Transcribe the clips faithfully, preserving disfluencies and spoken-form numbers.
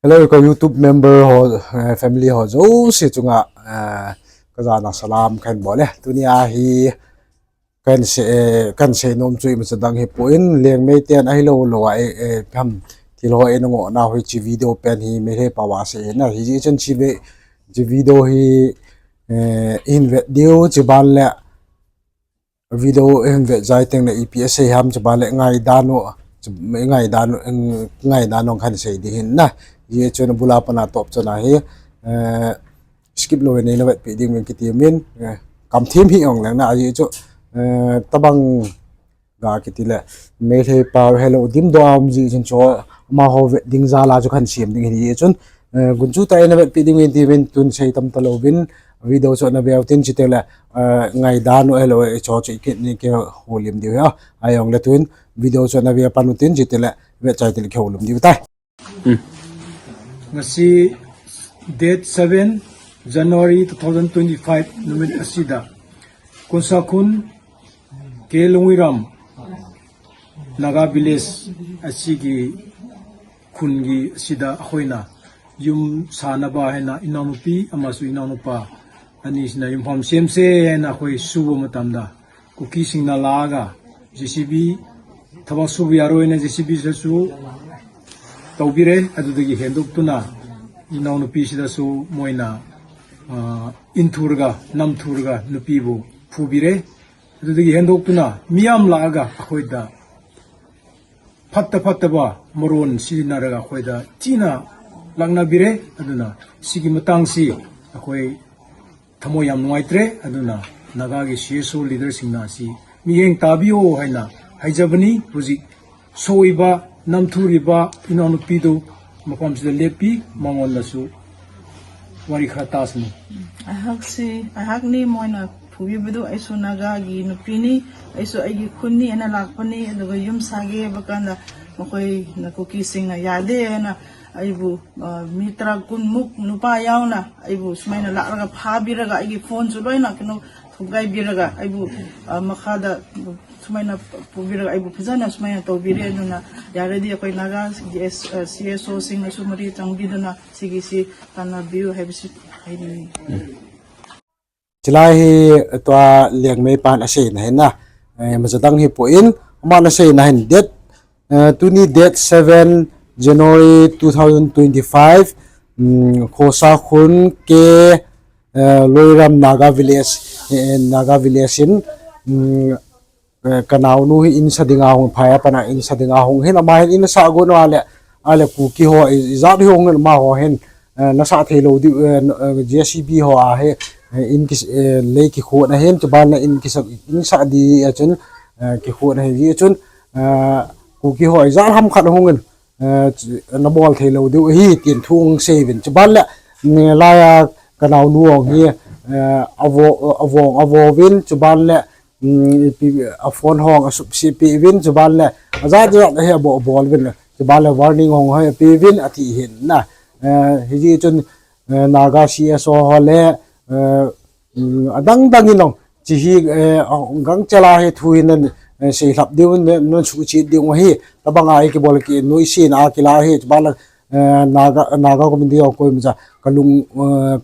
Hello, ka YouTube member ho, eh, family ho jouse chunga, eh, ka jana salam kahin bol e. Tunia hi kahin sei, eh, kahin seinom chu imacha dang hipon, Liangmei ten ahilou lou a, eh, eh, pham thil ho eina ngoh nau hi hiche video pen hi Meitei pao a asei ahi na. Hijeh chun hiche ve, hiche video hi, eh, ihin vet diu, chuban le video ihin vet jai teng le ipi asei ham, chuban le ngaidan u, chu, ngaidan u, ngaidan u kahin sei ding ahi na. Hijeh chun abul a pat a top chana hi, eh, skip lou in nei vetpi ding uvin kati in, eh, kam thim hih jong leng na, ajeh chu, eh, tabang ga kiti le, Meitei pao helou dimdoh a um jeh chun chu, amaho vet ding jal a chu kahin sem ding ahi jeh chun, eh, gunchu tah in nei vetpi ding uvin tin tun sei tam talou vin, video chu ana veu tin chuteng le, eh, ngaidan u helou, eh, chu chu i kit ni kihoulim diu ahi. Ajong le tun video chu ana ve pan u tin chuteng le vet chai teng le kihoulim diu tai. Hmm. Ngasi date seven January two thousand twenty-five numit asida, Khonsakhun K Longwiram Naga Village asigi khun gi asida ahoina yum sanaba hena inaunupi amasu inaunupa ani sina yum pham semse hena ahoi subo matamda Kuki singna laga J C B, thabak subu yaroina J C B sasu toubire, adudagi hendoktuna, inaunupi sidasu moina, ah, inthurga, namthurga, nupi bu phubire, adudagi hendoktuna, miyam laga, ahoida, phatta phattaba, moron, sina raga, ahoida, tina, lakna bire, aduna, sigi matangsi, ahoi, thamoi yam nungaite, aduna Naga gi C S O leader singna si miheng tabiu haina haijabani, hujik soiba, namthuriba, inaunupi du, mapam sida lepi, mangon lasu, wari khara tasni. Aihak si, aihak ni moina phubi badu, aisu Naga gi nupi ni, aisu aigi khun ni, ana lakpani, aduga yum sage, bakanda, makoi na Kuki singna yade, ana, aibu, ah, mi tara kun muk nupa yauna, aibu sumaina lakraga phabiraga, aigi phone chu loina kino thupgaibiraga, aibu, ah, makhada sumaina pubiraga, aibu phajana sumaina toubire, aduna yaredi akoi Naga G S, ah, C S O singna sumari changbiduna, sigi si tana biu, haibu si, haini. Chulai hi tua Liangmei pan aseina ahi na. Eh, macha dang hipon, aman aseina ahin date, eh, tuni date seven January two thousand twenty-five, mm, Khosakhun K, eh, Loiram Naga Village, eh, Naga Village in, mm, eh, kanaonu hi insa dinga hung, phai a pat a insa dinga hung hin, ama hin insa gon a le, a le Kuki ho, i, ijat hi hung hin, amaho hin, eh, nasah thei lou diu, eh, n-, eh, J C B ho a hi, eh, in kis-, eh, lei kikhun ahin, chuban le in kisa, insa di a chun, eh, kikhun ahi di a chun, eh, Kuki ho ijat ham khat hung hin, eh, ch-, nabol thei lou diu ahi, tin thu hung sei uvin. Chuban le, mm, laiya kanaonu hung hi, eh, avo, avo, avo uvin, chuban le, mm, ipi, a phone hung asupsi pi uvin, chuban le, ajat jat hi abo, abol uvin, chuban le warning hung hi pi uvin, ati hin na. Eh, hijeh chun, eh, Naga C S O ho le, eh, mm, adang dang in hung, chi hi, eh, a, gangchela hi thu hin nan, eh, sei lhap diu, nan, nan suhchet diu ahi, tabanga ikibol ki, noise na kila hi, chuban le, eh, Naga, Naga community ho koima cha, kalung, eh,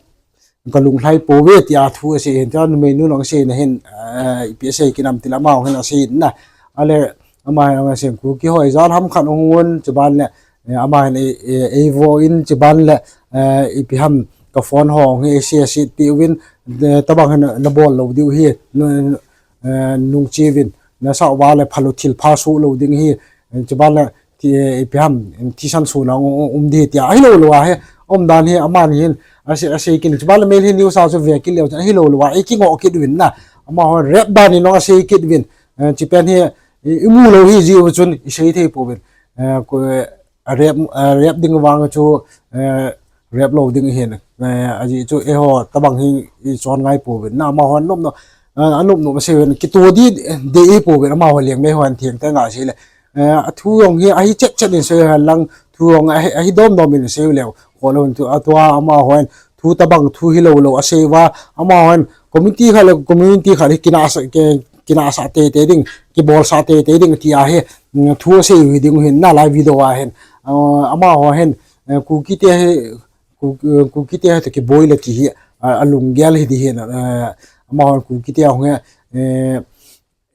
kalung lhai pouve tia thu asei hin, tia numeinu nung aseina hin, eh, ipi asei kinam tile ama hin asei hin na. A le, ama hin asei, Kuki ho ijat ham khat hung un, chuban le, eh, ama hin, eh, eh, eivo in, chuban le, eh, ipi ham ka phone hung hi, asei, asei pi uvin, eh, tabang hin nabol lou diu hi, nu-, eh, nungche uvin, nasah uva le phalou thilpha soh lou ding hi, eh, chuban le, thi, eh, ipi ham, thisan sona um, um, um di tia, ahilou lou a hi, umdan hi, aman hin, asei, asei kin, chuban le Meitei news a chu ve kit leu chun, ahilou lou a, ikingoh kit uvin na, amahon rep dan in hung asei kit uvin, eh, chupen hi, i, imu lou hi jeh u chun, isei thei pouvin, eh, ko, eh, a rep, a rep ding vang chu, eh, rep lou ding ahin, eh, ajeh chu eiho tabang hi ichon ngai pouvin, na amahon nopnop, eh, anopnop asei uvin, kitoh di, di ipouvin, amaho Liangmei hon theng teng asei le, eh, athu jong hi ahi chet chet in sei hen lang, thu jong ahi, ahi dom dom in sei leu, kholou in thu, atua amahon, thu tabang thu hilou lou asei uva, amahon, community khat le community khat hi kinasa, ki, kinasa teitei ding, kibolsa teitei ding tia hi, mm, thu asei u hi ding u hin, nalai video a hin, ah, amaho hin, eh, Kuki te hi, Ku-, eh, Kuki te hi toh kiboi le ti hi, a, alunggel hi di hi na, eh, amahon Kuki te ahung hi, eh,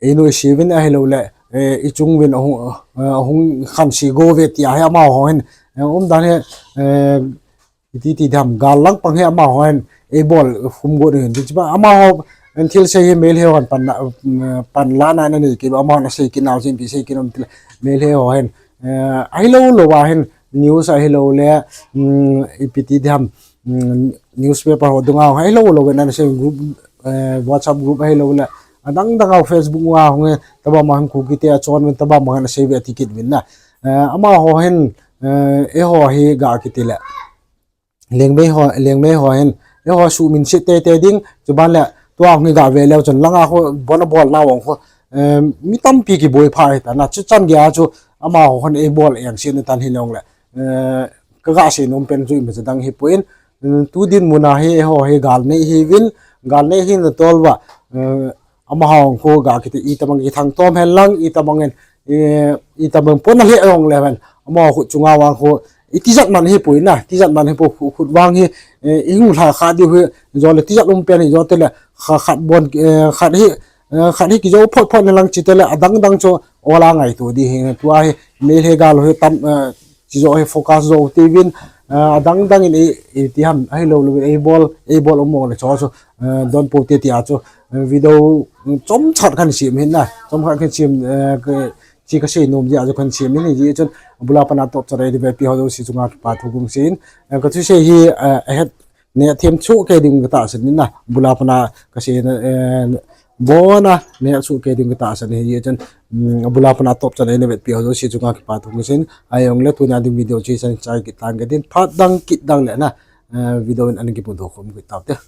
einu isiuvin ahilouleh, eh, ichung uvin ahung, eh, ahung khanse go uve tia hi amaho hin, eh, umdan hi, eh, iti ti dam gal lang pang hi amaho hin, eibol khum got in, ti chi ba amaho, eh, thil sei hi Meitei ho hin pan, eh, panlana anei kit, amahon asei kit nau jin pi sei kit um tile, Meitei ho hin, eh, ahilou lou a hin, news ahilouleh, um, ipi ti dam, um, newspaper ho dunga ahilou lou in ana sei group, eh, WhatsApp group ahilouleh, adang dang a Facebook a hung hi, tobang ma hin Kuki te achon uvin, tobang ma hin asei uve ati kit uvin na. Eh, amaho hin, eh, eiho hi ga kiti le. Liangmei ho, Liangmei ho hin, eiho suhminset teitei ding, chuban le, tua hung hi ga ve leu chun, langa ho, bon abol nau ang ho, eh, mi tampi kiboi pha hi ta na, chuchan gei a chu, amaho hin eibol engset na tan hi nong le, eh, ka ga sei nom pen chu imacha dang hipon, um, tu dinmun a hi, eiho hi gal nei hiuvin, gal nei hi na tol uva, eh, amaho ang khu ga kiti itobang kithang tom hen lang, itobang in, eh, itobang pon a le ong le hen. Amaho khut chunga vang khu, itijat man hipoi na, tijat man hipo khu, khut vang hi, eh, ihung lha kha diu hi, jo le tijat um pen hi jo tile, kha khat bon, eh, khat hi, eh, khat hi kijo phot phot na lang chi tile, adang dang chu, ola ngaito di hi, tua hi, Meitei gal hi tam, eh, chi jo hi focus jo tiuvin, eh, adang dang in i, iti ham, ahilou lou, eibol, eibol um mo le cho chu, eh, don po te tia chu, eh, video, mm, chomkhat khan sem hin na, chomkhat khan sem, eh, ka, chi ka sei nom jeh a chu khan sem hin, hijeh chun, abul a pat a top chan a eina vetpi ho jouse chunga kipa thu kong seiyin, eh, ka thusei hi, eh, ahet neh them chu kei ding ka tahsan in na, abul a pat a ka sei na, eh, bon a, neh chu kei ding ka tahsan in, hijeh chun, mm, abul a pat a top chan a eina vetpi ho jouse chunga kipa thu kong seiyin, ahijongle tuni a ding video chu hichan chai kit tan ka tin, phat dang kit dang le na, eh, video in ana kimu doh khom kit taute.